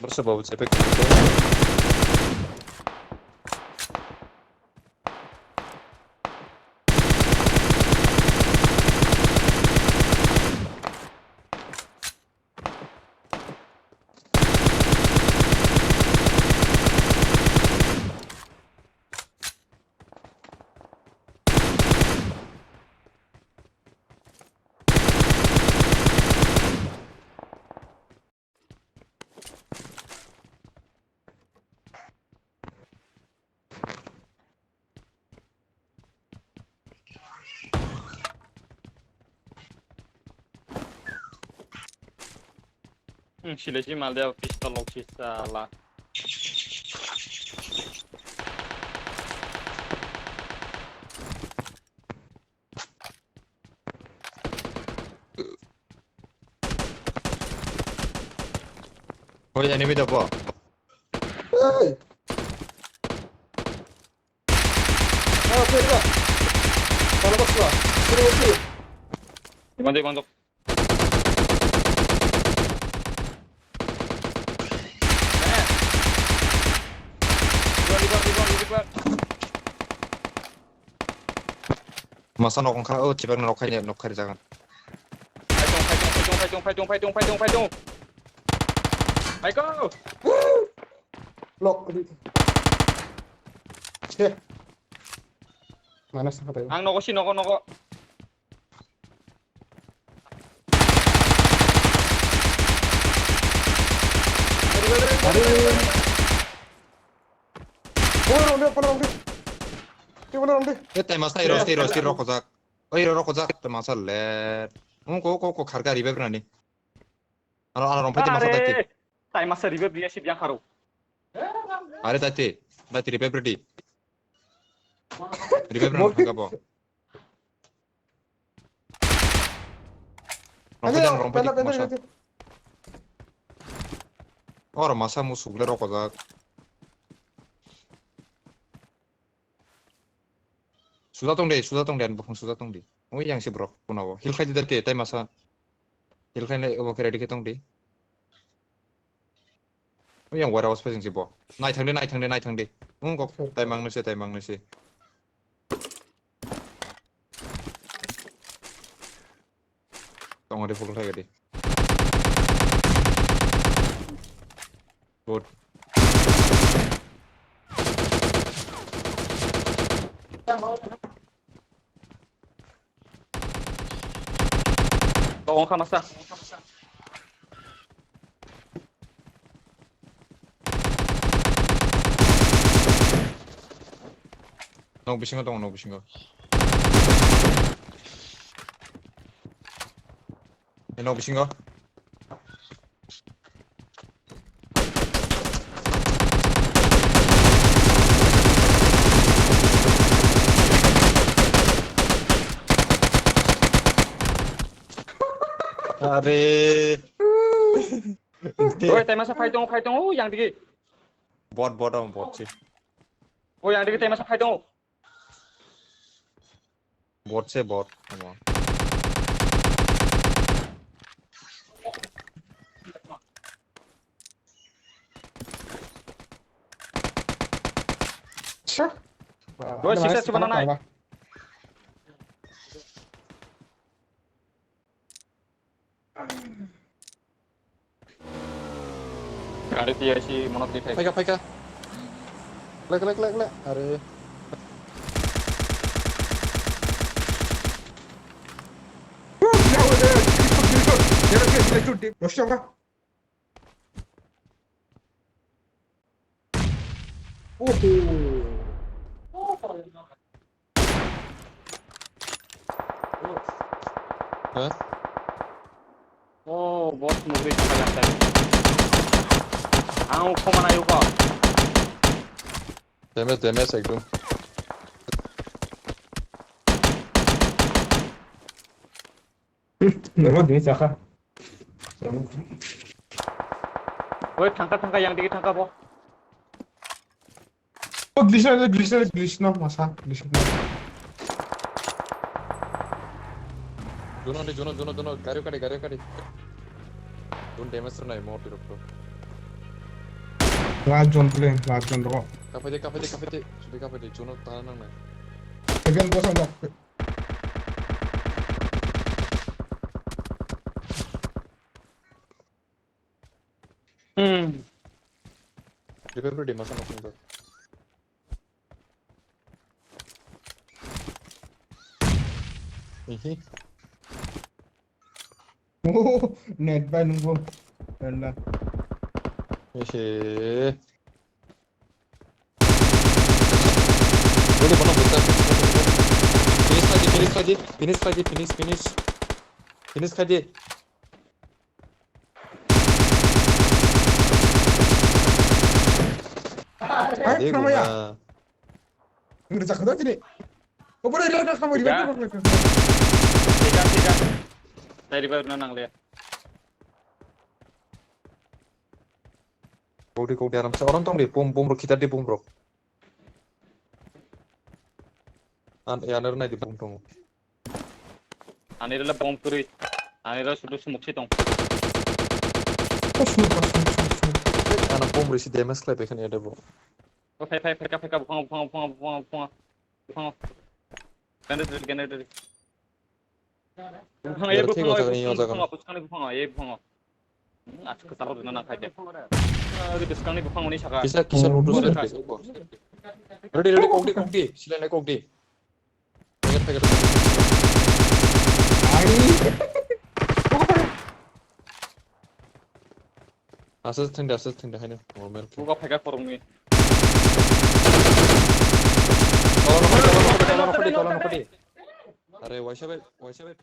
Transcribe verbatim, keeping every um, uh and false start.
Borsa babu chepe. Hmm, silesi malde pistol loksi sala. Oi, enemy dopo. Hey! Ah, okay, diba? Pala basla. Sini, sini. Di mana, di mana, di mana? Masa nok wngkha, o chibak nok khaina, nok khairi jagan. Phai tong, phai tong, phai tong, phai tong, phai tong, phai tong, phai tong, phai tong. Phai ko. Lok. Che. Mana sa kata. Ang nogo si nogo nogo. Are. Pala romde, pala romde. Pala romde. E tai masa iro, iro, iro kojak. Oi iro kojak tai masa le. Ung ko ko ko kharka revive nani. Aro aro rompai tai masa dati. Are. Tai masa revive dia si biang karo. Are dati. Dati revive ready. Revive nani thangka bo. Rompai tang, rompai tang, masa. Oro masa musuk le rokojak. Suda tong de, suda tong de, ani buphang suda tong de. Oi yang si borok, kuna bo. Hil khai di dati, tai masa. Hil khai le, obo khe ready khe tong de. Oi yang warehouse phai jeng si bo. Nai thang de, nai thang de, nai thang de. Ung kok, tai mang nai se, tai mang nai se. Tong adi full thai gadi. Good. Tong kha masa. Nok bisingo tongo, nok bisingo. Nok bisingo. Are. Oi, tai masa phai tongo, phai tongo, yang digi. Bot, bot, ang bot si. Oi, yang digi tai masa phai tongo. Bot se bot, omo. Sure. Doi sisa chuba nanai. Gari tiya si monot di thai. Phaika, phaika. Lek, lek, lek, lek. Are. Russia, bro. Oho. Ha? Oh, bot mugri thangkha jang tani. Ang khoma nayo kho. Damage, damage ekdom. Nogo dini chakha. Oi, thangkha, thangkha, yang digi thangkha bo. Oh, glitch na, glitch na, glitch na, masa, glitch na. Jono de, jono, jono, jono, gari kari, gari kari. Don't damage to nai, more to. Last zone play, last zone ro. Kapai de, kapai de, kapai de. Sudi kapai de, zone ta nang nai. Again, bosong dok. Hmm. Repair bro, di masa nokni bro. Ihi. Oh, net bai nunggu. Danda. Ihi. Bro, di bono boccha. Finish khai di, finish khai di, finish khai di, finish, finish. Finish khai di. Hai, ade khamaya. Guna. Ngi rwchak kha da tini. O bwrwi rwchak kha, bwrwi rwchak kha. Thika, thika. Tai revive na nangle. Kodi, kodi, aram sa. Orang tong di, bom, bom rok, khitar di, bom rok. An, e, anar nai di, bom tong. Ani rela bom kwrwi. Ani rela sudu sumuk si tong. Kosno, kosno, kosno, kosno. Ana bom risi damage khlai bai khani ade bo. O phai, phai, phaika, phaika, buphango, buphango, buphango, buphango, buphango. Buphango. Grenade ready, grenade ready. Buphango, e buphango, buphango, buphango, buphango, e buphango. Hmm, achu kwtal rwna nang khaide. Ah, ri bwskangni buphang hwnwi saka. Kisa, kisa lotus. Ready, ready, kokdi, kokdi. Silai nai kokdi. Packet, packet, packet. Ai. Asas thangdi, asas thangdi, haino normal. Buga packet korokni. Tolo nokdi, tolo nokdi, tolo nokdi, tolo nokdi. Are, waisa bai, waisa bai.